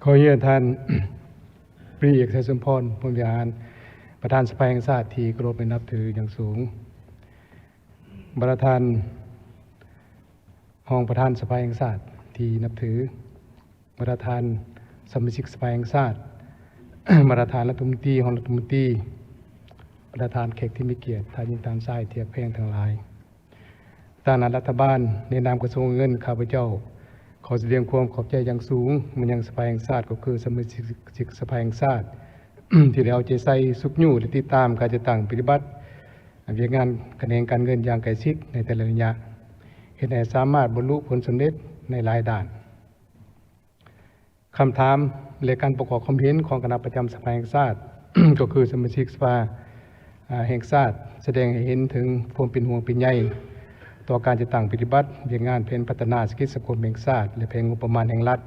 ຂໍຮຽນທ່ານ ພະເອກ ໄຊສົມພອນ ພົມວິຫານ ປະທານສະພາແຫ່ງຊາດທີ່ເຄົາລົບ ແລະ ນັບຖືຢ່າງສູງ, ບັນດາທ່ານຮອງປະທານສະພາແຫ່ງຊາດທີ່ນັບຖື, ບັນດາທ່ານສະມາຊິກສະພາແຫ່ງຊາດ, ບັນດາທ່ານລັດຖະມົນຕີ, ຮອງລັດຖະມົນຕີ, ບັນດາທ່ານແຂກທີ່ມີກຽດ, ທ່ານຍິງທ່ານຊາຍທີ່ຮັກແພງທັງຫຼາຍ. ຕາງໜ້າລັດຖະບານ, ໃນນາມກະຊວງການເງິນ, ຂ້າພະເຈົ້າຂໍສະແດງຄວາມຂອບໃຈຢ່າງສູງມາຍັງສະພາແຫ່ງຊາດ, ກໍຄືສະມາຊິກສະພາແຫ່ງຊາດ ທີ່ໄດ້ເອົາໃຈໃສ່ຊຸກຍູ້ ແລະ ຕິດຕາມການຈັດຕັ້ງປະຕິບັດວຽກງານຂະແໜງການເງິນຢ່າງໃກ້ຊິດໃນແຕ່ລະໄລຍະ, ເຮັດໃຫ້ສາມາດບັນລຸຜົນສຳເລັດໃນຫຼາຍດ້ານ. ຄຳຖາມ ແລະ ການປະກອບຄວາມເຫັນຂອງຄະນະປະຈຳສະພາແຫ່ງຊາດ ກໍຄືສະມາຊິກສະພາແຫ່ງຊາດ ສະແດງໃຫ້ເຫັນເຖິງຄວາມເປັນຫ່ວງເປັນໃຍຕໍ່ການຈັດຕັ້ງປະຕິບັດວຽກງານແຜນພັດທະນາເສດຖະກິດສັງຄົມແຫ່ງຊາດ ແລະ ແຜນງົບປະມານແຫ່ງລັດ,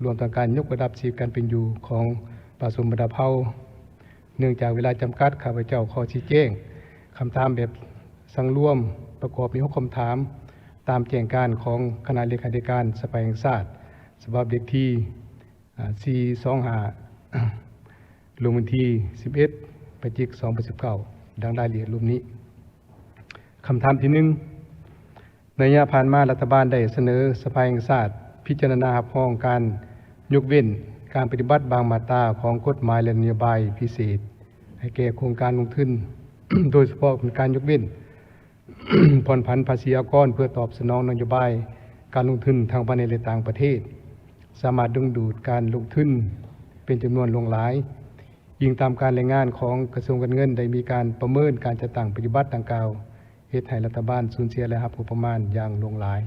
ລວມທັງການຍົກລະດັບຊີວິດການເປັນຢູ່ຂອງປະຊາຊົນບັນດາເຜົ່າ. ເນື່ອງຈາກເວລາຈຳກັດ, ຂ້າພະເຈົ້າຂໍຊີ້ແຈງຄຳຖາມແບບສັງລວມ ປະກອບມີຫົກຄຳຖາມ ຕາມແຈ້ງການຂອງຄະນະເລຂາທິການສະພາແຫ່ງຊາດ ສະບັບເລກທີ ອາ ສີ່ສອງຫ້າ ລົງວັນທີສິບເອັດ ພະຈິກ ສອງພັນສິບເກົ້າ ດັ່ງລາຍລະອຽດລຸ່ມນີ້. ຄຳຖາມທີໜຶ່ງ, ໃນໄລຍະຜ່ານມາ ລັດຖະບານໄດ້ສະເໜີສະພາແຫ່ງຊາດພິຈາລະນາຮັບຮອງການຍົກເວັ້ນການປະຕິບັດບາງມາດຕາຂອງກົດໝາຍ ແລະ ນະໂຍບາຍພິເສດໃຫ້ແກ່ໂຄງການລົງທຶນ, ໂດຍສະເພາະເປັນການຍົກເວັ້ນຜ່ອນຜັນພາສີອາກອນ ເພື່ອຕອບສະໜອງນະໂຍບາຍການລົງທຶນທັງພາຍໃນ ແລະ ຕ່າງປະເທດ, ສາມາດດຶງດູດການລົງທຶນເປັນຈຳນວນຫຼວງຫຼາຍ. ອີງຕາມການລາຍງານຂອງກະຊວງການເງິນ ໄດ້ມີການປະເມີນການຈັດຕັ້ງປະຕິບັດດັ່ງກ່າວ ເຮັດໃຫ້ລັດຖະບານສູນເສຍລາຍຮັບງົບປະມານຢ່າງຫຼວງຫຼາຍ.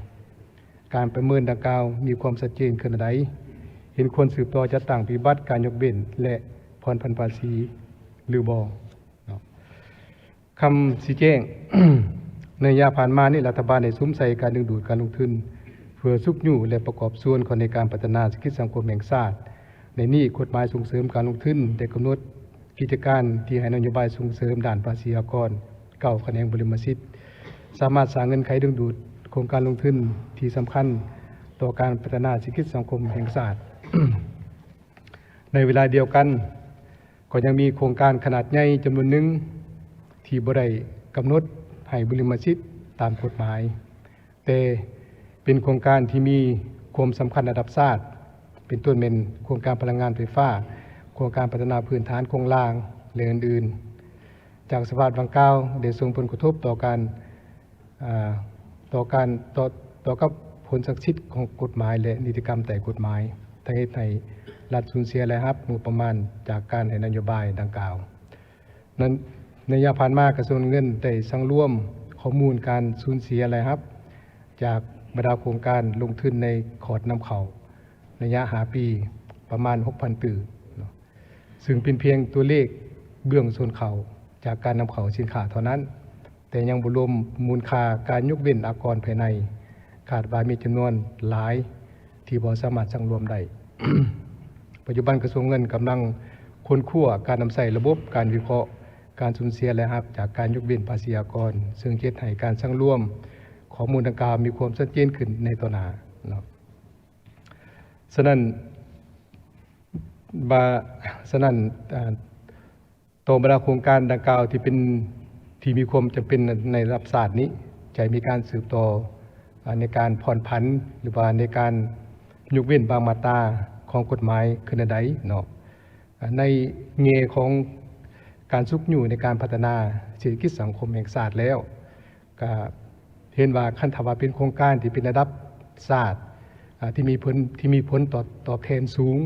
ການປະເມີນດັ່ງກ່າວມີຄວາມຊັດເຈນຂະໜາດໃດ? ເຫັນຄວນສືບຕໍ່ຈັດຕັ້ງປະຕິບັດການຍົກເວັ້ນ ແລະ ຜ່ອນຜັນພາສີ ຫຼືບໍ່? ເນາະ. ຄຳຊີ້ແຈງ, ໃນໄລຍະຜ່ານມານີ້ ລັດຖະບານໄດ້ສຸມໃສ່ການດຶງດູດການລົງທຶນ ເພື່ອຊຸກຍູ້ ແລະ ປະກອບສ່ວນເຂົ້າໃນການພັດທະນາເສດຖະກິດສັງຄົມແຫ່ງຊາດ. ໃນນີ້, ກົດໝາຍສົ່ງເສີມການລົງທຶນໄດ້ກຳນົດກິດຈະການທີ່ໃຫ້ນະໂຍບາຍສົ່ງເສີມດ້ານພາສີອາກອນ ເກົ້າຂະແໜງບຸລິມະສິດ ສາມາດສ້າງເງື່ອນໄຂດຶງດູດໂຄງການລົງທຶນທີ່ສຳຄັນຕໍ່ການພັດທະນາເສດຖະກິດສັງຄົມແຫ່ງຊາດ. ໃນເວລາດຽວກັນ, ກໍຍັງມີໂຄງການຂະໜາດໃຫຍ່ຈຳນວນໜຶ່ງທີ່ບໍ່ໄດ້ກຳນົດໃຫ້ບຸລິມະສິດຕາມກົດໝາຍ, ແຕ່ເປັນໂຄງການທີ່ມີຄວາມສຳຄັນລະດັບຊາດ, ເປັນຕົ້ນແມ່ນໂຄງການພະລັງງານໄຟຟ້າ, ໂຄງການພັດທະນາພື້ນຖານໂຄງລ່າງ ແລະ ອື່ນໆ. ຈາກສະພາບດັ່ງກ່າວໄດ້ສົ່ງຜົນກະທົບຕໍ່ການ ອາ ຕໍ່ການ ຕໍ່ ຕໍ່ກັບຜົນສັກສິດຂອງກົດໝາຍ ແລະ ນິຕິກຳໃຕ້ກົດໝາຍ, ທັງເຮັດໃຫ້ລັດສູນເສຍລາຍຮັບງົບປະມານຈາກການໃຫ້ນະໂຍບາຍດັ່ງກ່າວ. ໃນໄລຍະຜ່ານມາ, ກະຊວງເງິນໄດ້ສັງລວມຂໍ້ມູນການສູນເສຍລາຍຮັບຈາກບັນດາໂຄງການລົງທຶນໃນຂອດນຳເຂົ້າໄລຍະຫ້າປີ ປະມານຫົກພັນຕື້ເນາະ, ຊຶ່ງເປັນພຽງຕົວເລກເບື້ອງໂຊນເຂົ້າຈາກການນຳເຂົ້າສິນຄ້າເທົ່ານັ້ນ. ແຕ່ຍັງບໍ່ລວມມູນຄ່າການຍົກເວັ້ນອາກອນພາຍໃນ, ຄາດວ່າມີຈຳນວນຫຼາຍທີ່ບໍ່ສາມາດສັງລວມໄດ້. ປັດຈຸບັນກະຊວງເງິນກຳລັງຄົ້ນຄວ້າການນຳໃຊ້ລະບົບການວິເຄາະການສູນເສຍລາຍຮັບຈາກການຍົກເວັ້ນພາສີອາກອນ, ເຊິ່ງເຮັດໃຫ້ການສັງລວມຂໍ້ມູນດັ່ງກ່າວມີຄວາມຊັດເຈນຂຶ້ນໃນຕໍ່ໜ້າເນາະ. ສະນັ້ນ ວ່າ ສະນັ້ນ ອາ ຕໍ່ບັນດາໂຄງການດັ່ງກ່າວທີ່ເປັນ ທີ່ມີຄວາມຈຳເປັນໃນລະດັບຊາດນີ້ ຈະມີການສືບຕໍ່ ອາ ໃນການຜ່ອນຜັນ ຫຼືວ່າໃນການຍົກເວັ້ນບາງມາດຕາຂອງກົດໝາຍຄືແນວໃດເນາະ. ອາ ໃນແງ່ຂອງການຊຸກຍູ້ໃນການພັດທະນາເສດຖະກິດສັງຄົມແຫ່ງຊາດແລ້ວ ກະເຫັນວ່າ ຄັນຖ້າວ່າເປັນໂຄງການທີ່ເປັນລະດັບຊາດ ອາ ທີ່ມີຜົນ ທີ່ມີຜົນຕອບ ຕອບແທນສູງ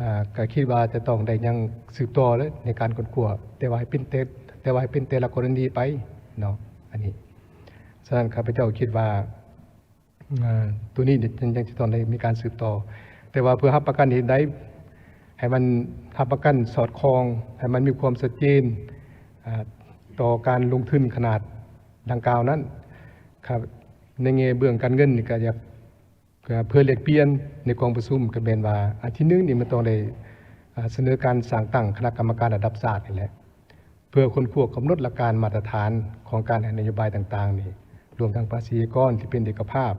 ອາ ກະຄິດວ່າຈະຕ້ອງໄດ້ຍັງສືບຕໍ່ເລີຍໃນການຄົ້ນຄວ້າ, ແຕ່ວ່າໃຫ້ເປັນແຕ່ ແຕ່ວ່າໃຫ້ເປັນແຕ່ລະກໍລະນີໄປເນາະ ອັນນີ້. ສະນັ້ນ ຂ້າພະເຈົ້າຄິດວ່າ ອາ ໂຕນີ້ຍັງ ຍັງຈະຕ້ອງໄດ້ມີການສືບຕໍ່, ແຕ່ວ່າເພື່ອຮັບປະກັນເຮັດໃດ ໃຫ້ມັນຮັບປະກັນສອດຄ່ອງ, ໃຫ້ມັນມີຄວາມຊັດເຈນ ອາ ຕໍ່ການລົງທຶນຂະໜາດ ດັ່ງກ່າວນັ້ນ ໃນແງ່ເບື້ອງການເງິນນີ້ ກໍຢາກ ເພື່ອແລກປ່ຽນໃນກອງປະຊຸມ ກໍແມ່ນວ່າ ອັນທີໜຶ່ງນີ້ ມັນຕ້ອງໄດ້ ອາ ສະເໜີການສ້າງຕັ້ງຄະນະກຳມະການລະດັບຊາດນີ້ແຫຼະ ເພື່ອຄົ້ນຄວ້າກຳນົດຫຼັກການມາດຕະຖານຂອງການໃຫ້ນະໂຍບາຍຕ່າງໆນີ້ ລວມທັງພາສີອາກອນທີ່ເປັນເອກະພາບ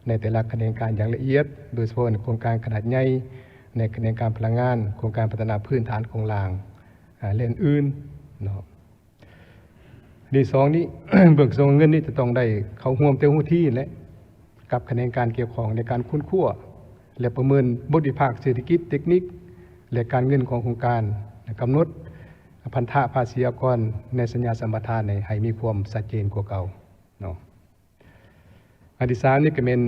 ໃນແຕ່ລະຂະແໜງການຢ່າງລະອຽດ, ໂດຍສະເພາະໂຄງການຂະໜາດໃຫຍ່ ໃນຂະແໜງການພະລັງງານ, ໂຄງການພັດທະນາພື້ນຖານໂຄງລ່າງ ອາ ແລະ ອື່ນໆເນາະ. ອັນທີສອງນີ້ ເບື້ອງກະຊວງການເງິນນີ້ຈະຕ້ອງໄດ້ເຂົ້າຮ່ວມແຕ່ຫົວທີ ແລະ ກັບຂະແໜງການກ່ຽວຂ້ອງໃນການຄົ້ນຄວ້າ ແລະ ປະເມີນບົດວິພາກເສດຖະກິດ, ເຕັກນິກ ແລະ ການເງິນຂອງໂຄງການ, ກຳນົດພັນທະພາສີອາກອນໃນສັນຍາສຳປະທານໃຫ້ມີຄວາມຊັດເຈນກວ່າເກົ່າເນາະ. ອັນທີສາມນີ້ກໍແມ່ນ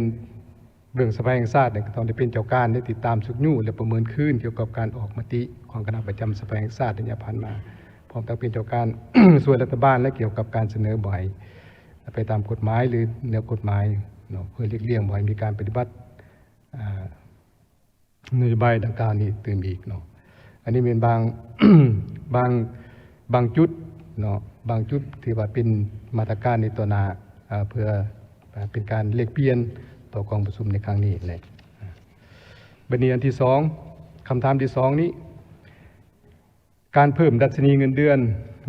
ເບື້ອງສະພາແຫ່ງຊາດນີ້ກໍຕ້ອງໄດ້ເປັນເຈົ້າການໃນຕິດຕາມຊຸກຍູ້ ແລະ ປະເມີນຄືນກ່ຽວກັບການອອກມະຕິຂອງຄະນະປະຈຳສະພາແຫ່ງຊາດໃນໄລຍະຜ່ານມາ, ພ້ອມທັງເປັນເຈົ້າການຊ່ວຍລັດຖະບານ ແລະ ກ່ຽວກັບການສະເໜີບໍ່ໃຫ້ໄປຕາມກົດໝາຍ ຫຼື ເໜືອກົດໝາຍເນາະ, ເພື່ອຫຼີກລ່ຽງບໍ່ໃຫ້ມີການປະຕິບັດ ອາ ນະໂຍບາຍດັ່ງກ່າວນີ້ຕື່ມອີກເນາະ. ອັນນີ້ແມ່ນບາງ ບາງ ບາງຈຸດເນາະ, ບາງຈຸດທີ່ວ່າເປັນມາດຕະການໃນຕໍ່ໜ້າ ເພື່ອເປັນການແລກປ່ຽນຕໍ່ກອງປະຊຸມໃນຄັ້ງນີ້ແຫຼະ. ບັດນີ້ອັນທີສອງ ຄຳຖາມທີສອງນີ້ ການເພີ່ມດັດຊະນີເງິນເດືອນ,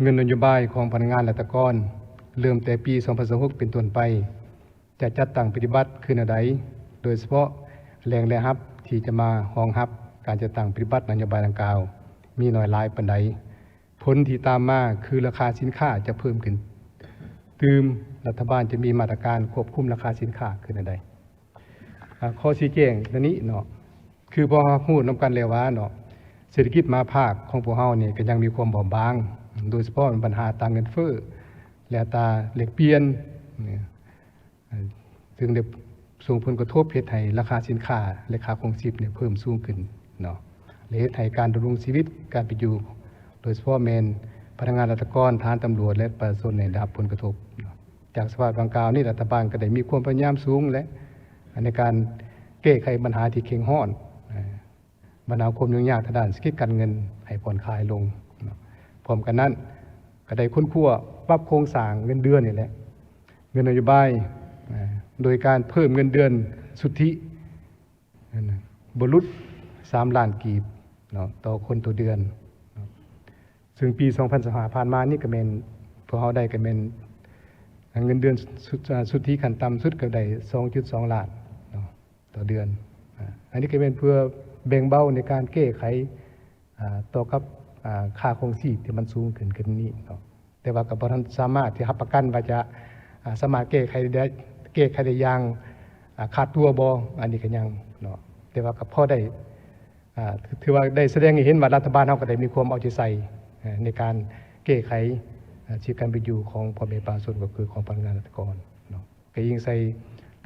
ເງິນນະໂຍບາຍຂອງພະນັກງານລັດຖະກອນ ເລີ່ມແຕ່ປີສອງພັນຊາວຫົກເປັນຕົ້ນໄປ ຈະຈັດຕັ້ງປະຕິບັດຄືແນວໃດ, ໂດຍສະເພາະແຫຼ່ງລາຍຮັບທີ່ຈະມາຮອງຮັບການຈັດຕັ້ງປະຕິບັດນະໂຍບາຍດັ່ງກ່າວ ມີໜ້ອຍຫຼາຍປານໃດ? ຜົນທີ່ຕາມມາຄືລາຄາສິນຄ້າຈະເພີ່ມຂຶ້ນຕື່ມ, ລັດຖະບານຈະມີມາດຕະການຄວບຄຸມລາຄາສິນຄ້າຄືແນວໃດ? ອາ ຂໍຊີ້ແຈງແນວນີ້ເນາະ, ຄືພວກເຮົາຮູ້ນຳກັນແລ້ວວ່າເນາະ ເສດຖະກິດມະຫາພາກຂອງພວກເຮົານີ້ກໍຍັງມີຄວາມບອບບາງ, ໂດຍສະເພາະບັນຫາອັດຕາເງິນເຟີ້ ແລະ ອັດຕາແລກປ່ຽນ ເຊິ່ງໄດ້ສົ່ງຜົນກະທົບເຮັດໃຫ້ລາຄາສິນຄ້າ ແລະ ຄ່າຄອງຊີບນີ້ເພີ່ມສູງຂຶ້ນເນາະ ແລະ ເຮັດໃຫ້ການດຳລົງຊີວິດ, ການເປັນຢູ່ ໂດຍສະເພາະແມ່ນພະນັກງານລັດຖະກອນ, ທະຫານ, ຕຳຫຼວດ ແລະ ປະຊາຊົນໄດ້ຮັບຜົນກະທົບເນາະ. ຈາກສະພາບດັ່ງກ່າວນີ້ ລັດຖະບານກໍໄດ້ມີຄວາມພະຍາຍາມສູງ ແລະ ໃນການແກ້ໄຂບັນຫາທີ່ເຄັ່ງຮ້ອນ, ບັນຫາຄວາມຫຍຸ້ງຍາກທາງດ້ານເສດຖະກິດການເງິນໃຫ້ຜ່ອນຄາຍລົງເນາະ. ພ້ອມກັນນັ້ນ ກໍໄດ້ຄົ້ນຄວ້າປັບໂຄງສ້າງເງິນເດືອນນີ້ແຫຼະ, ເງິນນະໂຍບາຍ, ໂດຍການເພີ່ມເງິນເດືອນສຸດທິ ບໍ່ຫຼຸດສາມລ້ານກີບເນາະ ຕໍ່ຄົນຕໍ່ເດືອນເນາະ. ເຊິ່ງປີສອງພັນຊາວຫ້າຜ່ານມານີ້ກໍແມ່ນ ພວກເຮົາໄດ້ກໍແມ່ນເງິນເດືອນສຸດ ສຸດທິຂັ້ນຕ່ຳສຸດກໍໄດ້ສອງຈຸດສອງລ້ານເນາະ ຕໍ່ເດືອນ. ອາ ອັນນີ້ກໍແມ່ນເພື່ອແບ່ງເບົາໃນການແກ້ໄຂ ອາ ຕໍ່ກັບ ອາ ຄ່າຄອງຊີບທີ່ມັນສູງຂຶ້ນຂຶ້ນນີ້ເນາະ. ແຕ່ວ່າກໍບໍ່ທັນສາມາດທີ່ຮັບປະກັນວ່າຈະ ອາ ສາມາດແກ້ໄຂໄດ້ ແກ້ໄຂໄດ້ຢ່າງ ອາ ຂາດຕົວບໍ່, ອັນນີ້ກໍຍັງເນາະ. ແຕ່ວ່າກໍພໍໄດ້ ອາ ຖືວ່າໄດ້ສະແດງໃຫ້ເຫັນວ່າລັດຖະບານເຮົາກໍໄດ້ມີຄວາມເອົາໃຈໃສ່ ເອີ ໃນການແກ້ໄຂ ເອີ ຊີວິດການເປັນຢູ່ຂອງພໍ່ແມ່ປະຊາຊົນ ກໍຄືຂອງພະນັກງານລັດຖະກອນເນາະ, ກໍອີງໃສ່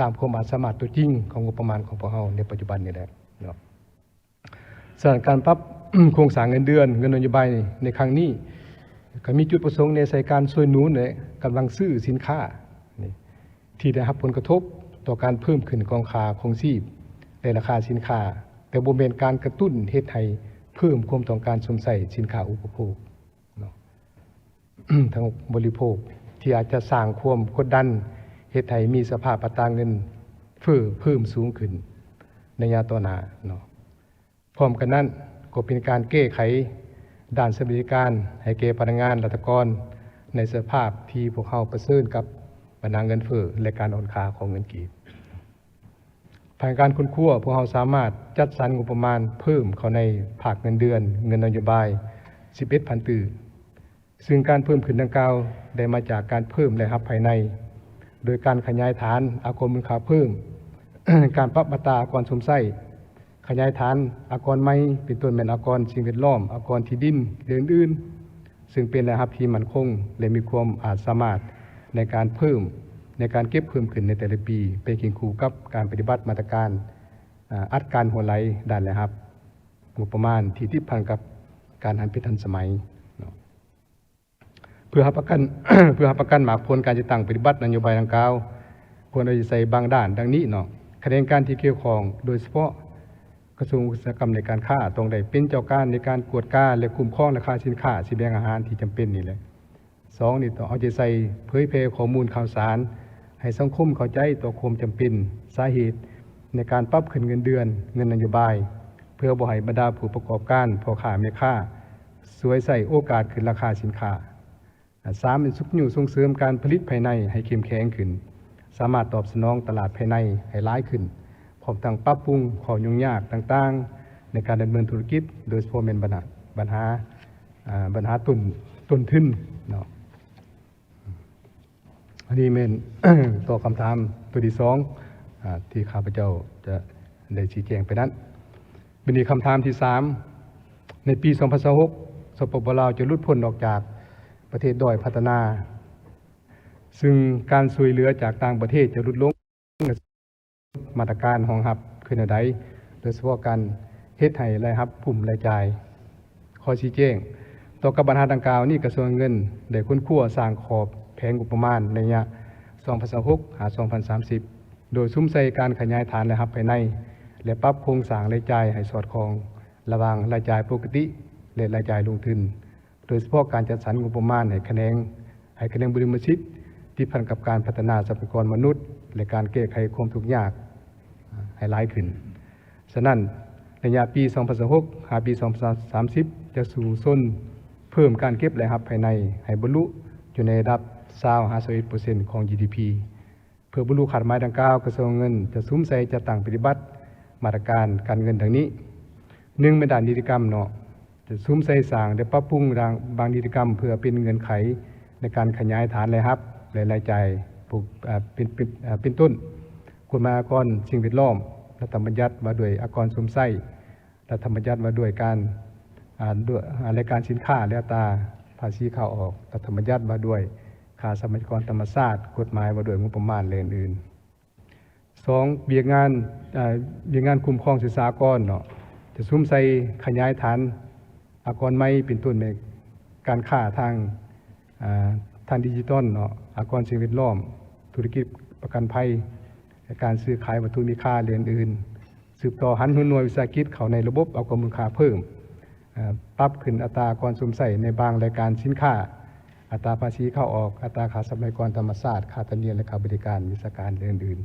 ຕາມຄວາມອາດສາມາດຕົວຈິງຂອງງົບປະມານຂອງພວກເຮົາໃນປັດຈຸບັນນີ້ແຫຼະເນາະ. ສະນັ້ນ ການປັບໂຄງສ້າງເງິນເດືອນ, ເງິນນະໂຍບາຍໃນຄັ້ງນີ້ ກໍມີຈຸດປະສົງໃນໃສ່ການຊ່ວຍໜູນ ແລະ ກຳລັງຊື້ສິນຄ້າ ທີ່ໄດ້ຮັບຜົນກະທົບຕໍ່ການເພີ່ມຂຶ້ນຂອງຄ່າຄອງຊີບ ແລະ ລາຄາສິນຄ້າ, ແຕ່ບໍ່ແມ່ນການກະຕຸ້ນເຮັດໃຫ້ເພີ່ມຄວາມຕ້ອງການຊົມໃຊ້ສິນຄ້າອຸປະໂພກເນາະ ທາງບໍລິໂພກ ທີ່ອາດຈະສ້າງຄວາມກົດດັນ ເຮັດໃຫ້ມີສະພາບອັດຕາເງິນເຟີ້ເພີ່ມສູງຂຶ້ນໃນໄລຍະຕໍ່ໜ້າເນາະ. ພ້ອມກັນນັ້ນ ກໍເປັນການແກ້ໄຂດ້ານສະຫວັດດີການໃຫ້ແກ່ພະນັກງານລັດຖະກອນ ໃນສະພາບທີ່ພວກເຮົາປະເຊີນກັບບັນຫາເງິນເຟີ້ ແລະ ການອ່ອນຄ່າຂອງເງິນກີບ. ຜ່ານການຄົ້ນຄວ້າ, ພວກເຮົາສາມາດຈັດສັນງົບປະມານເພີ່ມເຂົ້າໃນພາກເງິນເດືອນ, ເງິນນະໂຍບາຍ ສິບເອັດພັນຕື້ ຊຶ່ງການເພີ່ມຂຶ້ນດັ່ງກ່າວໄດ້ມາຈາກການເພີ່ມລາຍຮັບພາຍໃນ ໂດຍການຂະຫຍາຍຖານອາກອນມູນຄ່າເພີ່ມ, ການປັບອັດຕາອາກອນຊົມໃຊ້, ຂະຫຍາຍຖານອາກອນໃໝ່ ເປັນຕົ້ນແມ່ນອາກອນສິ່ງແວດລ້ອມ, ອາກອນທີ່ດິນ ແລະ ອື່ນໆ, ຊຶ່ງເປັນລາຍຮັບທີ່ໝັ້ນຄົງ ແລະ ມີຄວາມອາດສາມາດໃນການເພີ່ມ, ໃນການເກັບເພີ່ມຂຶ້ນໃນແຕ່ລະປີ ໄປຄຽງຄູ່ກັບການປະຕິບັດມາດຕະການ ອາ ອັດການຮົ່ວໄຫຼດ້ານລາຍຮັບງົບປະມານທີ່ຕິດພັນກັບການຫັນປ່ຽນທັນສະໄໝເນາະ. ເພື່ອຮັບປະກັນ ເພື່ອຮັບປະກັນໝາກຜົນການຈັດຕັ້ງປະຕິບັດນະໂຍບາຍດັ່ງກ່າວ ຄວນເອົາໃຈໃສ່ບາງດ້ານດັ່ງນີ້ເນາະ. ຂະແໜງການທີ່ກ່ຽວຂ້ອງ ໂດຍສະເພາະກະຊວງອຸດສາຫະກຳ ແລະ ການຄ້າ ຕ້ອງໄດ້ເປັນເຈົ້າການໃນການກວດກາ ແລະ ຄຸ້ມຄອງລາຄາສິນຄ້າ ສະບຽງອາຫານທີ່ຈຳເປັນນີ້ແຫຼະ. ສອງນີ້ ຕ້ອງເອົາໃຈໃສ່ເຜີຍແຜ່ຂໍ້ມູນຂ່າວສານໃຫ້ສັງຄົມເຂົ້າໃຈຕໍ່ຄວາມຈຳເປັນ, ສາເຫດໃນການປັບຂຶ້ນເງິນເດືອນ, ເງິນນະໂຍບາຍ ເພື່ອບໍ່ໃຫ້ບັນດາຜູ້ປະກອບການ, ພໍ່ຄ້າແມ່ຄ້າ ສວຍໃຊ້ໂອກາດຂຶ້ນລາຄາສິນຄ້າ. ສາມ ແມ່ນຊຸກຍູ້ສົ່ງເສີມການຜະລິດພາຍໃນໃຫ້ເຂັ້ມແຂງຂຶ້ນ, ສາມາດຕອບສະໜອງຕະຫຼາດພາຍໃນໃຫ້ຫຼາຍຂຶ້ນ, ພ້ອມທັງປັບປຸງຂໍ້ຫຍຸ້ງຍາກຕ່າງໆ ໃນການດຳເນີນທຸລະກິດ, ໂດຍສະເພາະແມ່ນບັນຫາ, ບັນຫາ, ອາ, ບັນຫາຕົ້ນ, ຕົ້ນທຶນເນາະ. ອັນນີ້ແມ່ນ ຕອບຄຳຖາມຕົວທີສອງ ອາ ທີ່ຂ້າພະເຈົ້າຈະໄດ້ຊີ້ແຈງໄປນັ້ນ. ບັດນີ້ຄຳຖາມທີສາມ, ໃນປີສອງພັນຊາວຫົກ ສປປ ລາວ ຈະຫຼຸດພົ້ນອອກຈາກປະເທດດ້ອຍພັດທະນາ, ຊຶ່ງການຊ່ວຍເຫຼືອຈາກຕ່າງປະເທດຈະຫຼຸດລົງ. ມາດຕະການຮອງຮັບຄືແນວໃດ, ໂດຍສະເພາະການເຮັດໃຫ້ລາຍຮັບກຸ້ມລາຍຈ່າຍ. ຂໍຊີ້ແຈງ, ຕໍ່ກັບບັນຫາດັ່ງກ່າວນີ້, ກະຊວງການເງິນໄດ້ຄົ້ນຄວ້າສ້າງຂອບແຜນງົບປະມານໃນໄລຍະສອງພັນຊາວຫົກ ຫາ ສອງພັນສາມສິບ ໂດຍສຸມໃສ່ການຂະຫຍາຍຖານລາຍຮັບພາຍໃນ ແລະ ປັບໂຄງສ້າງລາຍຈ່າຍໃຫ້ສອດຄ່ອງລະຫວ່າງລາຍຈ່າຍປົກກະຕິ ແລະ ລາຍຈ່າຍລົງທຶນ. ໂດຍສະເພາະການຈັດສັນງົບປະມານໃຫ້ຂະແໜງ, ໃຫ້ຂະແໜງບຸລິມະສິດ ຕິດພັນກັບການພັດທະນາຊັບພະຍາກອນມະນຸດ ແລະ ການແກ້ໄຂຄວາມທຸກຍາກໃຫ້ຫຼາຍຂຶ້ນ. ສະນັ້ນ, ໄລຍະປີສອງພັນຊາວຫົກ ຫາປີສອງພັນສາມສິບ ຈະສູ້ຊົນເພີ່ມການເກັບລາຍຮັບພາຍໃນໃຫ້ບັນລຸຢູ່ໃນລະດັບຊາວ ຫາ ຊາວເອັດເປີເຊັນຂອງ ຈີດີພີ. ເພື່ອບັນລຸຄາດໝາຍດັ່ງກ່າວ, ກະຊວງເງິນຈະສຸມໃສ່ຈັດຕັ້ງປະຕິບັດມາດຕະການການເງິນດັ່ງນີ້. ໜຶ່ງ ແມ່ນດ້ານນິຕິກຳເນາະ, ຈະສຸມໃສ່ສ້າງ ແລະ ປັບປຸງບາງ, ບາງນິຕິກຳ ເພື່ອເປັນເງື່ອນໄຂໃນການຂະຫຍາຍຖານລາຍຮັບ ແລະ ລາຍຈ່າຍ, ອາ, ເປັນ, ເປັນ, ອາ, ເປັນຕົ້ນ ກົດໝາຍອາກອນສິ່ງແວດລ້ອມ, ລັດຖະບັນຍັດວ່າດ້ວຍອາກອນຊົມໃຊ້, ລັດຖະບັນຍັດວ່າດ້ວຍການ, ອາ, ດ້ວຍ, ອາ, ລາຍການສິນຄ້າ ແລະ ອັດຕາພາສີເຂົ້າອອກ, ລັດຖະບັນຍັດວ່າດ້ວຍຄ່າຊັບພະຍາກອນທຳມະຊາດ, ກົດໝາຍວ່າດ້ວຍງົບປະມານ ແລະ ອື່ນໆ. ສອງ ວຽກງານ, ອາ, ວຽກງານຄຸ້ມຄອງສຶກສາອາກອນເນາະ, ຈະສຸມໃສ່ຂະຫຍາຍຖານອາກອນໃໝ່ ເປັນຕົ້ນແມ່ນການຄ້າທາງ, ອາ, ທາງດິຈິຕອນເນາະ, ອາກອນສິ່ງແວດລ້ອມ, ທຸລະກິດປະກັນໄພ, ການຊື້ຂາຍວັດຖຸມີຄ່າ ແລະ ອື່ນໆ. ສືບຕໍ່ຫັນຫົວໜ່ວຍວິສາຫະກິດເຂົ້າໃນລະບົບອາກອນມູນຄ່າເພີ່ມ, ປັບຂຶ້ນອັດຕາອາກອນຊົມໃຊ້ໃນບາງລາຍການສິນຄ້າ, ອັດຕາພາສີເຂົ້າອອກ, ອັດຕາຄ່າຊັບພະຍາກອນທຳມະຊາດ, ຄ່າທຳນຽມ ແລະ ຄ່າບໍລິການວິຊາການ ແລະ ອື່ນ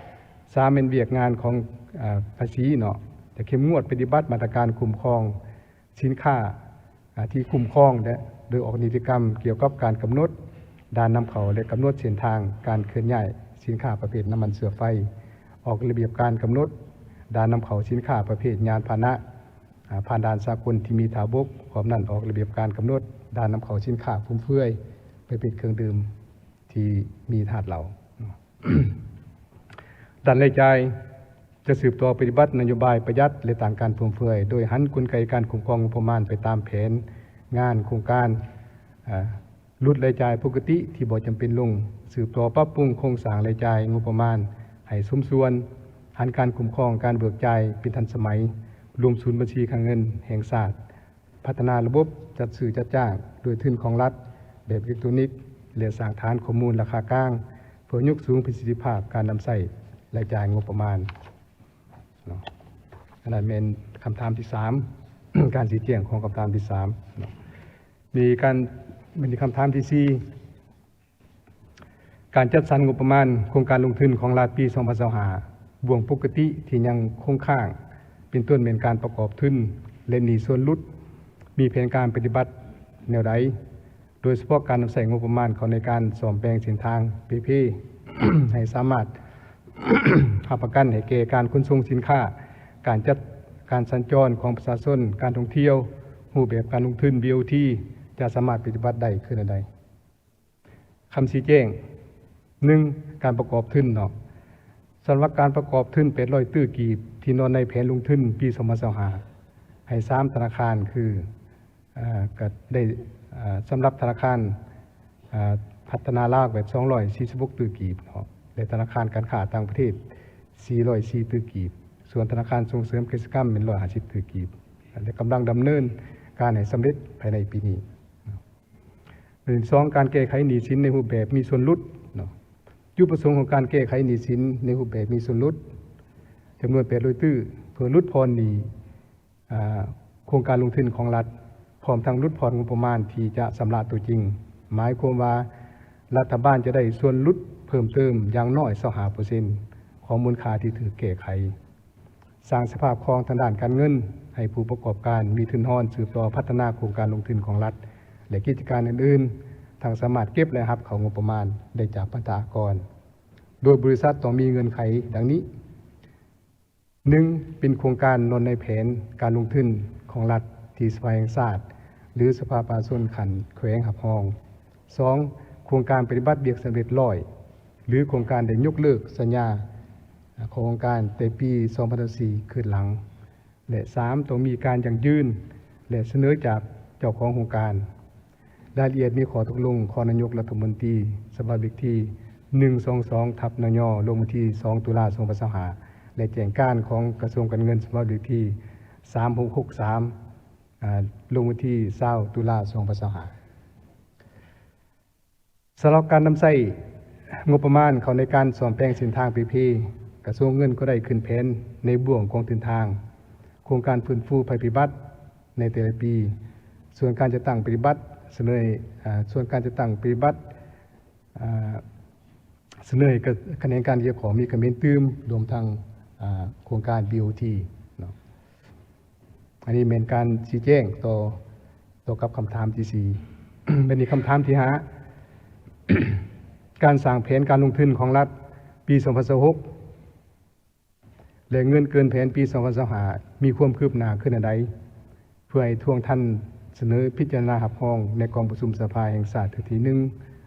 ໆ. ສາມ ແມ່ນວຽກງານຂອງ, ອາ, ພາສີເນາະ, ຈະເຂັ້ມງວດປະຕິບັດມາດຕະການຄຸ້ມຄອງ ສິນຄ້າ, ອາ, ທີ່ຄຸ້ມຄອງ ແລະ ໂດຍອອກນິຕິກຳກ່ຽວກັບການກຳນົດດ່ານນຳເຂົ້າ ແລະ ກຳນົດເສັ້ນທາງການເຄື່ອນຍ້າຍສິນຄ້າປະເພດນ້ຳມັນເຊື້ອໄຟ, ອອກລະບຽບການກຳນົດດ່ານນຳເຂົ້າສິນຄ້າປະເພດຍານພາຫະນະ, ອາ, ຜ່ານດ່ານສາກົນທີ່ມີທ່າບົກ, ພ້ອມນັ້ນອອກລະບຽບການກຳນົດດ່ານນຳເຂົ້າສິນຄ້າຟຸມເຟືອຍປະເພດເຄື່ອງດື່ມທີ່ມີທາດເຫຼົ້າ. ດ້ານລາຍຈ່າຍ ຈະສືບຕໍ່ປະຕິບັດນະໂຍບາຍປະຢັດ ແລະ ຕ້ານການຟຸມເຟືອຍ ໂດຍຫັນກົນໄກການຄຸ້ມຄອງງົບປະມານໄປຕາມແຜນງານໂຄງການ, ອາ, ຫຼຸດລາຍຈ່າຍປົກກະຕິທີ່ບໍ່ຈຳເປັນລົງ, ສືບຕໍ່ປັບປຸງໂຄງສ້າງລາຍຈ່າຍງົບປະມານໃຫ້ສົມສ່ວນ, ຫັນການຄຸ້ມຄອງການເບີກຈ່າຍເປັນທັນສະໄໝ, ລວມສູນບັນຊີຄັງເງິນແຫ່ງຊາດ, ພັດທະນາລະບົບຈັດຊື້ຈັດຈ້າງດ້ວຍທຶນຂອງລັດແບບເອເລັກໂຕນິກ ແລະ ສ້າງຖານຂໍ້ມູນລາຄາກາງ ເພື່ອຍົກສູງປະສິດທິພາບການນຳໃຊ້ລາຍຈ່າຍງົບປະມານເນາະ. ອັນນັ້ນແມ່ນຄຳຖາມທີສາມ, ການຊີ້ແຈງຂອງຄຳຖາມທີສາມເນາະ. ມີການ, ມີຄຳຖາມທີສີ່. ການຈັດສັນງົບປະມານໂຄງການລົງທຶນຂອງລັດປີສອງພັນຊາວຫ້າ ບ່ວງປົກກະຕິທີ່ຍັງຄົງຄ້າງ ເປັນຕົ້ນແມ່ນການປະກອບທຶນ ແລະ ໜີ້ສ່ວນຫຼຸດ ມີແຜນການປະຕິບັດແນວໃດ, ໂດຍສະເພາະການນຳໃຊ້ງົບປະມານເຂົ້າໃນການສ້ອມແປງເສັ້ນທາງເປ່ເພ ໃຫ້ສາມາດຮັບປະກັນໃຫ້ແກ່ການຂົນສົ່ງສິນຄ້າ, ການຈັດການສັນຈອນຂອງປະຊາຊົນ, ການທ່ອງທ່ຽວ, ຮູບແບບການລົງທຶນ ບີໂອທີ ຈະສາມາດປະຕິບັດໄດ້ຄືແນວໃດ? ຄຳຊີ້ແຈງ, ໜຶ່ງ ການປະກອບທຶນເນາະ, ສຳລັບການປະກອບທຶນແປດຮ້ອຍຕື້ກີບ ທີ່ນອນໃນແຜນລົງທຶນປີສອງພັນຊາວຫ້າ ໃຫ້ສາມທະນາຄານຄື, ເອີ, ກໍໄດ້, ເອີ, ສຳລັບທະນາຄານ, ເອີ, ພັດທະນາລາວແບບສອງຮ້ອຍສີ່ສິບຫົກຕື້ກີບເນາະ ແລະ ທະນາຄານການຄ້າຕ່າງປະເທດສີ່ຮ້ອຍສີ່ຕື້ກີບ, ສ່ວນທະນາຄານສົ່ງເສີມກະສິກຳແມ່ນຮ້ອຍຫ້າສິບຕື້ກີບ ແລະ ກຳລັງດຳເນີນການໃຫ້ສຳເລັດພາຍໃນປີນີ້. ອັນທີສອງ ການແກ້ໄຂໜີ້ສິນໃນຮູບແບບມີສ່ວນຫຼຸດເນາະ, ຈຸດປະສົງຂອງການແກ້ໄຂໜີ້ສິນໃນຮູບແບບມີສ່ວນຫຼຸດ ຈຳນວນແປດຮ້ອຍຕື້ ເພື່ອຫຼຸດຜ່ອນໜີ້, ອາ, ໂຄງການລົງທຶນຂອງລັດ, ພ້ອມທັງຫຼຸດຜ່ອນງົບປະມານທີ່ຈະຊຳລະຕົວຈິງ, ໝາຍຄວາມວ່າລັດຖະບານຈະໄດ້ສ່ວນຫຼຸດເພີ່ມເຕີມຢ່າງໜ້ອຍຊາວຫ້າເປີເຊັນຂອງມູນຄ່າທີ່ຖືກແກ້ໄຂ. ສ້າງສະພາບຄ່ອງທາງດ້ານການເງິນໃຫ້ຜູ້ປະກອບການມີທຶນຮອນສືບຕໍ່ພັດທະນາໂຄງການລົງທຶນຂອງລັດ ແລະ ກິດຈະການອື່ນໆ, ທັງສາມາດເກັບລາຍຮັບເຂົ້າງົບປະມານໄດ້ຈາກພັນທະອາກອນ, ໂດຍບໍລິສັດຕ້ອງມີເງື່ອນໄຂດັ່ງນີ້. ໜຶ່ງ ເປັນໂຄງການນອນໃນແຜນການລົງທຶນຂອງລັດທີ່ສະພາແຫ່ງຊາດ ຫຼື ສະພາປະຊາຊົນຂັ້ນແຂວງຮັບຮອງ. ສອງ ໂຄງການປະຕິບັດວຽກສຳເລັດຮ້ອຍ ຫຼື ໂຄງການໄດ້ຍົກເລີກສັນຍາຂອງໂຄງການແຕ່ປີສອງພັນຊາວສີ່ຄືນຫຼັງ. ແລະ ສາມ ຕ້ອງມີການຢັ້ງຢືນ ແລະ ສະເໜີຈາກເຈົ້າຂອງໂຄງການ. ລາຍລະອຽດມີຂໍ້ຕົກລົງຂອງນາຍົກລັດຖະມົນຕີ ສະບັບເລກທີໜຶ່ງສອງສອງ ທັບ ນຍ ລົງວັນທີສອງ ຕຸລາ ສອງພັນຊາວຫ້າ ແລະ ແຈ້ງການຂອງກະຊວງການເງິນ ສະບັບເລກທີສາມຫົກຫົກສາມ ອາ ລົງວັນທີຊາວ ຕຸລາ ສອງພັນຊາວຫ້າ. ສຳລັບການນຳໃຊ້ງົບປະມານເຂົ້າໃນການສ້ອມແປງເສັ້ນທາງ PPP ກະຊວງເງິນກໍໄດ້ຂຶ້ນແຜນໃນບ່ວງຂອງເສັ້ນທາງ, ໂຄງການຟື້ນຟູໄພພິບັດໃນແຕ່ລະປີ, ສ່ວນການຈັດຕັ້ງປະຕິບັດ ສະເໜີ ອາ ສ່ວນການຈັດຕັ້ງປະຕິບັດ ອາ ສະເໜີໃຫ້ຂະແໜງການກ່ຽວຂ້ອງມີຄຳເຫັນຕື່ມ ລວມທັງ ອາ ໂຄງການ BOT ເນາະ. ອັນນີ້ແມ່ນການຊີ້ແຈງຕໍ່ ຕໍ່ກັບຄຳຖາມທີສີ່. ບັດນີ້ຄຳຖາມທີຫ້າ ການສ້າງແຜນການລົງທຶນຂອງລັດປີສອງພັນຊາວຫົກ ແລະ ເງິນເກີນແຜນປີສອງພັນຊາວຫ້າ ມີຄວາມຄືບໜ້າຂຶ້ນອັນໃດ ເພື່ອໃຫ້ທວງທັນສະເໜີພິຈາລະນາຮັບຮອງໃນກອງປະຊຸມສະພາແຫ່ງຊາດເທື່ອທີໜຶ່ງ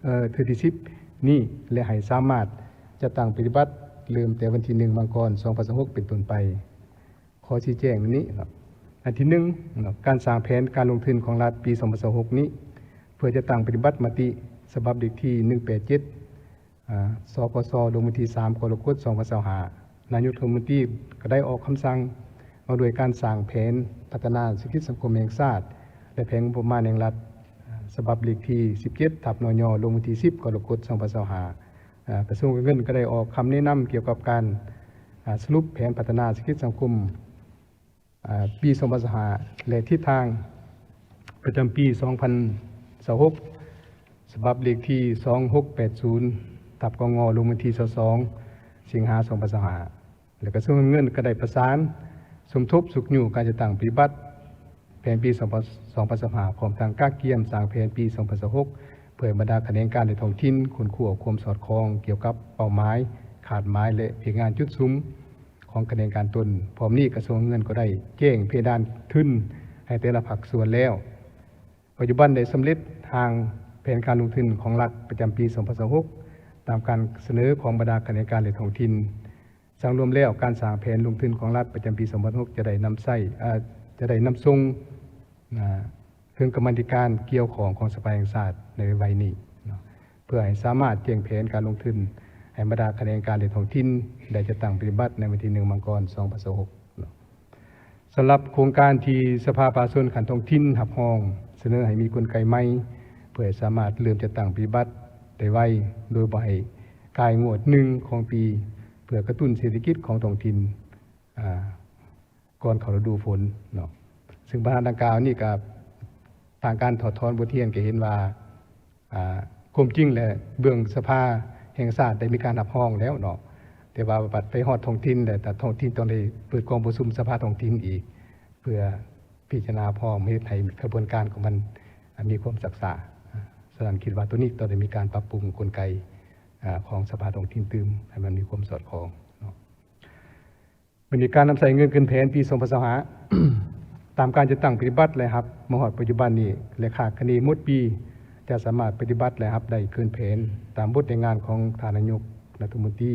ເອີ ເທື່ອທີສິບນີ້ ແລະ ໃຫ້ສາມາດຈັດຕັ້ງປະຕິບັດເລີ່ມແຕ່ວັນທີໜຶ່ງ ມັງກອນ ສອງພັນຊາວຫົກ ເປັນຕົ້ນໄປ. ຂໍຊີ້ແຈງດັ່ງນີ້ເນາະ. ອັນທີໜຶ່ງເນາະ, ການສ້າງແຜນການລົງທຶນຂອງລັດປີສອງພັນຊາວຫົກນີ້ ເພື່ອຈັດຕັ້ງປະຕິບັດມະຕິສະບັບເລກທີໜຶ່ງແປດເຈັດ ອາ ສປຊ ລົງວັນທີສາມ ກໍລະກົດ ສອງພັນຊາວຫ້າ. ນາຍົກລັດຖະມົນຕີກໍໄດ້ອອກຄຳສັ່ງວ່າດ້ວຍການສ້າງແຜນພັດທະນາເສດຖະກິດສັງຄົມແຫ່ງຊາດ ແລະ ແຜນງົບປະມານແຫ່ງລັດ ສະບັບເລກທີສິບເຈັດ ທັບ ນຍ ລົງວັນທີສິບ ກໍລະກົດ ສອງພັນຊາວຫ້າ. ອາ ກະຊວງການເງິນກໍໄດ້ອອກຄຳແນະນຳກ່ຽວກັບການ ອາ ສະຫຼຸບແຜນພັດທະນາເສດຖະກິດສັງຄົມ ອາ ປີສອງພັນຊາວຫ້າ ແລະ ທິດທາງປະຈຳປີສອງພັນຊາວຫົກ ສະບັບເລກທີສອງຫົກແປດສູນ ທັບ ກງ ລົງວັນທີຊາວສອງ ສິງຫາ ສອງພັນຊາວຫ້າ. ແລະ ກະຊວງການເງິນກໍໄດ້ປະສານສົມທົບຊຸກຍູ້ການຈັດຕັ້ງປະຕິບັດແຜນປີສອງພັນ ສອງພັນຊາວຫ້າ ພ້ອມທັງກະກຽມສ້າງແຜນປີສອງພັນຊາວຫົກ ເພື່ອໃຫ້ບັນດາຂະແໜງການໃນທ້ອງຖິ່ນຄົ້ນຄວ້າຄວາມສອດຄ່ອງກ່ຽວກັບເປົ້າໝາຍ, ຄາດໝາຍ ແລະ ວຽກງານຈຸດສຸມຂອງຂະແໜງການຕົນ. ພ້ອມນີ້ກະຊວງການເງິນກໍໄດ້ແຈ້ງເພດານທຶນໃຫ້ແຕ່ລະພາກສ່ວນແລ້ວ. ປັດຈຸບັນໄດ້ສຳເລັດຮ່າງແຜນການລົງທຶນຂອງລັດປະຈຳປີສອງພັນຊາວຫົກ ຕາມການສະເໜີຂອງບັນດາຂະແໜງການໃນທ້ອງຖິ່ນ. ສັງລວມແລ້ວ, ການສ້າງແຜນລົງທຶນຂອງລັດປະຈຳປີສອງພັນຊາວຫົກ ຈະໄດ້ນຳໃຊ້ ເອີ ຈະໄດ້ນຳສົ່ງ ອາ ເຖິງກຳມາທິການກ່ຽວຂ້ອງຂອງສະພາແຫ່ງຊາດໃນໄວໆນີ້ເນາະ ເພື່ອໃຫ້ສາມາດແຈ້ງແຜນການລົງທຶນໃຫ້ບັນດາຂະແໜງການໃນທ້ອງຖິ່ນໄດ້ຈັດຕັ້ງປະຕິບັດໃນວັນທີໜຶ່ງ ມັງກອນ ສອງພັນຊາວຫົກເນາະ. ສຳລັບໂຄງການທີ່ສະພາປະຊາຊົນຂັ້ນທ້ອງຖິ່ນຮັບຮອງ ສະເໜີໃຫ້ມີກົນໄກໃໝ່ ເພື່ອໃຫ້ສາມາດເລີ່ມຈັດຕັ້ງປະຕິບັດໄດ້ໄວ ໂດຍບໍ່ໃຫ້ກາຍງວດໜຶ່ງຂອງປີ ເພື່ອກະຕຸ້ນເສດຖະກິດຂອງທ້ອງຖິ່ນ ອາ ກ່ອນເຂົ້າລະດູຝົນເນາະ. ຊຶ່ງບັນຫາດັ່ງກ່າວນີ້ກະ ທາງການຖອດຖອນບົດຮຽນກະເຫັນວ່າ ອາ ຄວາມຈິງແລ້ວເບື້ອງສະພາແຫ່ງຊາດໄດ້ມີການຮັບຮອງແລ້ວເນາະ, ແຕ່ວ່າບັດໄປຮອດທ້ອງຖິ່ນແລ້ວ ແຕ່ທ້ອງຖິ່ນຕ້ອງໄດ້ເປີດກອງປະຊຸມສະພາທ້ອງຖິ່ນອີກ ເພື່ອພິຈາລະນາພ້ອມເຮັດໃຫ້ຂະບວນການຂອງມັນ ອາ ມີຄວາມຊັກຊ້າ. ສະນັ້ນຄິດວ່າໂຕນີ້ຕ້ອງໄດ້ມີການປັບປຸງກົນໄກ ອາ ຂອງສະພາທ້ອງຖິ່ນຕື່ມ ໃຫ້ມັນມີຄວາມສອດຄ່ອງເນາະ. ບັດນີ້ການນຳໃຊ້ເງິນເກີນແຜນປີສອງພັນຊາວຫ້າ ຕາມການຈັດຕັ້ງປະຕິບັດລາຍຮັບມາຮອດປັດຈຸບັນນີ້ ແລະ ຄາດຄະເນໝົດປີຈະສາມາດປະຕິບັດລາຍຮັບໄດ້ເກີນແຜນ ຕາມບົດລາຍງານຂອງທ່ານນາຍົກລັດຖະມົນຕີ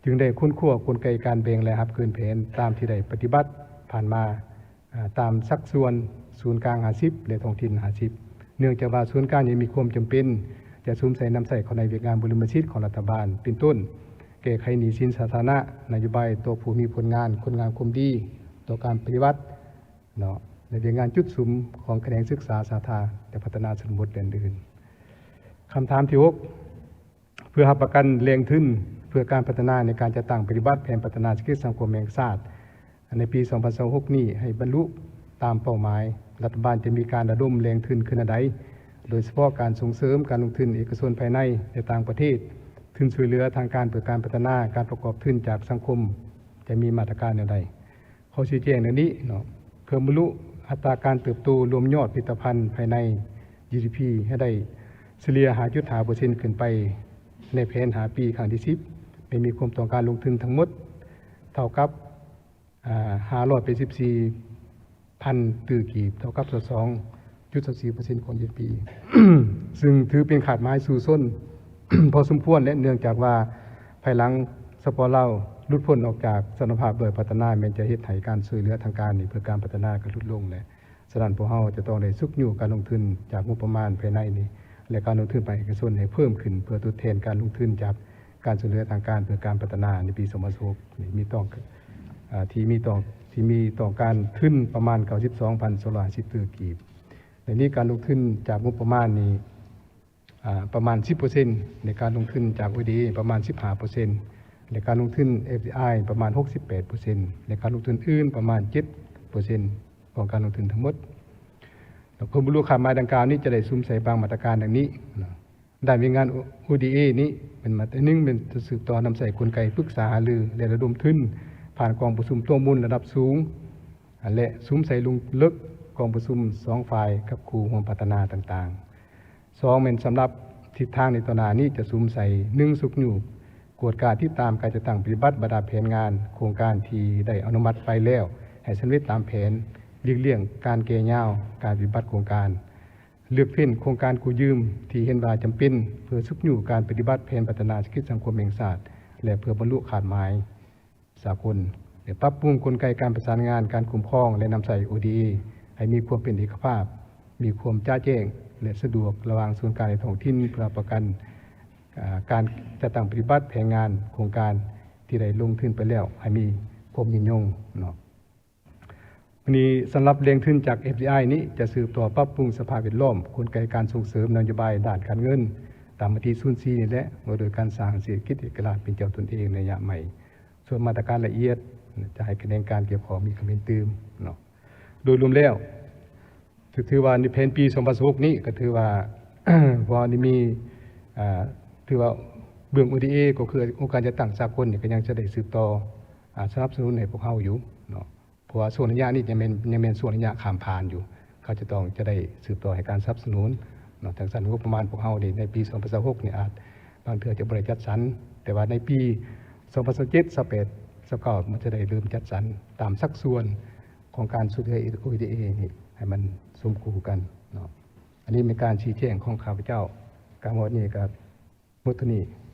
ຈຶ່ງໄດ້ຄົ້ນຄວ້າກົນໄກການແບ່ງລາຍຮັບເກີນແຜນຕາມທີ່ໄດ້ປະຕິບັດຜ່ານມາ ອາ ຕາມສັດສ່ວນສູນກາງຫ້າສິບ ແລະ ທ້ອງຖິ່ນຫ້າສິບ ເນື່ອງຈາກວ່າສູນກາງຍັງມີຄວາມຈຳເປັນຈະສຸມໃສ່ນຳໃຊ້ເຂົ້າໃນວຽກງານບຸລິມະສິດຂອງລັດຖະບານ ເປັນຕົ້ນ ແກ້ໄຂໜີ້ສິນສາທາລະນະ, ນະໂຍບາຍຕໍ່ຜູ້ມີຜົນງານ, ຄຸນງາມຄວາມດີ, ຕໍ່ການປະຕິວັດເນາະ ແລະ ວຽກງານຈຸດສຸມຂອງຂະແໜງສຶກສາສາທາ ແລະ ພັດທະນາຊົນນະບົດ ແລະ ອື່ນໆ. ຄຳຖາມທີຫົກ ເພື່ອຮັບປະກັນແຫຼ່ງທຶນເພື່ອການພັດທະນາໃນການຈັດຕັ້ງປະຕິບັດແຜນພັດທະນາເສດຖະກິດສັງຄົມແຫ່ງຊາດໃນປີສອງພັນຊາວຫົກນີ້ໃຫ້ບັນລຸຕາມເປົ້າໝາຍ, ລັດຖະບານຈະມີການລະດົມແຫຼ່ງທຶນຄືແນວໃດ, ໂດຍສະເພາະການສົ່ງເສີມການລົງທຶນເອກະຊົນພາຍໃນ ແລະ ຕ່າງປະເທດ, ທຶນຊ່ວຍເຫຼືອທາງການເພື່ອການພັດທະນາ, ການປະກອບທຶນຈາກສັງຄົມ ຈະມີມາດຕະການແນວໃດ? ຂໍຊີ້ແຈງດັ່ງນີ້ເນາະ, ເພີ່ມບັນລຸອັດຕາການເຕີບໂຕລວມຍອດຜະລິດຕະພັນພາຍໃນ ຈີດີພີ ໃຫ້ໄດ້ສະເລ່ຍຫ້າຈຸດຫ້າເປີເຊັນຂຶ້ນໄປໃນແຜນຫ້າປີຄັ້ງທີສິບ ແລະ ມີຄວາມຕ້ອງການລົງທຶນທັງໝົດເທົ່າກັບ ຫ້າຮ້ອຍແປດສິບສີ່ພັນຕື້ກີບ ເທົ່າກັບຊາວສອງຈຸດຊາວສີ່ເປີເຊັນຂອງ ຈີດີພີ ຊຶ່ງຖືເປັນຄາດໝາຍສູ້ຊົນພໍສົມຄວນ ແລະ ເນື່ອງຈາກວ່າພາຍຫຼັງ ສປປ ລາວ ຫຼຸດພົ້ນອອກຈາກສະຖານະພາບດ້ອຍພັດທະນາ ແມ່ນຈະເຮັດໃຫ້ການຊ່ວຍເຫຼືອທາງການນີ້ເພື່ອການພັດທະນາກໍຫຼຸດລົງ ແລະ ສະນັ້ນ ພວກເຮົາຈະຕ້ອງໄດ້ຊຸກຍູ້ການລົງທຶນຈາກງົບປະມານພາຍໃນນີ້ ແລະ ການລົງທຶນພາກເອກະຊົນໃຫ້ເພີ່ມຂຶ້ນ ເພື່ອທົດແທນການລົງທຶນຈາກການຊ່ວຍເຫຼືອທາງການເພື່ອການພັດທະນາໃນປີສອງພັນຊາວຫົກນີ້ ມີຕ້ອງ ອາ ທີ່ມີຕ້ອງ ທີ່ມີຕ້ອງການທຶນປະມານເກົ້າສິບສອງພັນສອງຮ້ອຍຫ້າສິບຕື້ກີບ ແລະ ນີ້ການລົງທຶນຈາກງົບປະມານນີ້ ອາ ປະມານສິບເປີເຊັນ ແລະ ການລົງທຶນຈາກ ໂອ ດີ ເອ ປະມານສິບຫ້າເປີເຊັນ ແລະ ການລົງທຶນ ເອັຟ ດີ ໄອ ປະມານຫົກສິບແປດເປີເຊັນ ແລະ ການລົງທຶນອື່ນປະມານເຈັດເປີເຊັນຂອງການລົງທຶນທັງໝົດ. ແລ້ວຜົນບັນລຸຄາດໝາຍດັ່ງກ່າວນີ້ຈະໄດ້ສຸມໃສ່ບາງມາດຕະການດັ່ງນີ້. ດ້ານວຽກງານ ໂອ ດີ ເອ ນີ້ເປັນມາດຕະໜຶ່ງ ແມ່ນຈະສືບຕໍ່ນຳໃຊ້ກົນໄກປຶກສາຫາລື ແລະ ລະດົມທຶນ ຜ່ານກອງປະຊຸມຕົວະມຸນລະດັບສູງ ແລະ ສຸມໃສ່ລົງເລິກກອງປະຊຸມສອງຝ່າຍກັບຄູ່ຮ່ວມພັດທະນາຕ່າງໆ. ສອງ ແມ່ນສຳລັບທິດທາງໃນຕໍ່ໜ້ານີ້ຈະສຸມໃສ່ ໜຶ່ງ ຊຸກຍູ້ກວດກາຕິດຕາມການຈັດຕັ້ງປະຕິບັດບັນດາແຜນງານໂຄງການທີ່ໄດ້ອະນຸມັດໄປແລ້ວ ໃຫ້ສຳເລັດຕາມແຜນ, ຫຼີກລ່ຽງການແກ່ຍາວການປະຕິບັດໂຄງການ, ເລືອກເຟັ້ນໂຄງການກູ້ຢືມທີ່ເຫັນວ່າຈຳເປັນ ເພື່ອຊຸກຍູ້ການປະຕິບັດແຜນພັດທະນາເສດຖະກິດສັງຄົມແຫ່ງຊາດ ແລະ ເພື່ອບັນລຸຄາດໝາຍ ສາກົນ ແລະ ປັບປຸງກົນໄກການປະສານງານການຄຸ້ມຄອງ ແລະ ນຳໃຊ້ ໂອ ດີ ເອ ໃຫ້ມີຄວາມເປັນເອກະພາບ, ມີຄວາມຈະແຈ້ງ ແລະ ສະດວກລະຫວ່າງສ່ວນກາງໃນທ້ອງຖິ່ນ ເພື່ອຮັບປະກັນ ອາ ການຈັດຕັ້ງປະຕິບັດແຜນງານໂຄງການທີ່ໄດ້ລົງທຶນໄປແລ້ວ ໃຫ້ມີຄວາມຍືນຍົງເນາະ. ມື້ນີ້ສຳລັບແຫຼ່ງທຶນຈາກ ເອັຟ ດີ ໄອ ນີ້ຈະສືບຕໍ່ປັບປຸງສະພາບແວດລ້ອມ, ກົນໄກການສົ່ງເສີມນະໂຍບາຍດ້ານການເງິນ ຕາມມະຕິສູນສີ່ນີ້ແຫຼະ ວ່າດ້ວຍການສ້າງເສດຖະກິດເອກະລາດເປັນເຈົ້າຕົນເອງໃນໄລຍະໃໝ່. ສ່ວນມາດຕະການລະອຽດ ຈະໃຫ້ຂະແໜງການກ່ຽວຂ້ອງມີຄຳເຫັນຕື່ມເນາະ. ໂດຍລວມແລ້ວ ຖື ຖືວ່າໃນແຜນປີສອງພັນຊາວຫົກນີ້ ກໍຖືວ່າ ເພາະວ່າໄດ້ມີ ອາ ຖືວ່າເບື້ອງ ໂອ ດີ ເອ ກໍຄືອົງການຈັດຕັ້ງສາກົນນີ້ ກໍຍັງຈະໄດ້ສືບຕໍ່ ອາ ສະໜັບສະໜູນໃຫ້ພວກເຮົາຢູ່ເນາະ. ເພາະວ່າຊ່ວງໄລຍະນີ້ຍັງແມ່ນ ຍັງແມ່ນຊ່ວງໄລຍະຂ້າມຜ່ານຢູ່ ເຂົາຈະຕ້ອງຈະໄດ້ສືບຕໍ່ໃຫ້ການສະໜັບສະໜູນເນາະ. ທາງຊັ້ນງົບປະມານພວກເຮົານີ້ ໃນປີສອງພັນຊາວຫົກນີ້ ອາດບາງເທື່ອຈະບໍ່ໄດ້ຈັດສັນ, ແຕ່ວ່າໃນປີສອງພັນຊາວເຈັດ ຊາວແປດ ຊາວເກົ້າ ມັນຈະໄດ້ເລີ່ມຈັດສັນຕາມສັດສ່ວນຂອງການຊ່ວຍເຫຼືອ ໂອ ດີ ເອ ນີ້ ໃຫ້ມັນສົມຄູ່ກັນເນາະ. ອັນນີ້ແມ່ນການຊີ້ແຈງຂອງຂ້າພະເຈົ້າ ການເວົ້ານີ້ກໍ ໝົດເທົ່ານີ້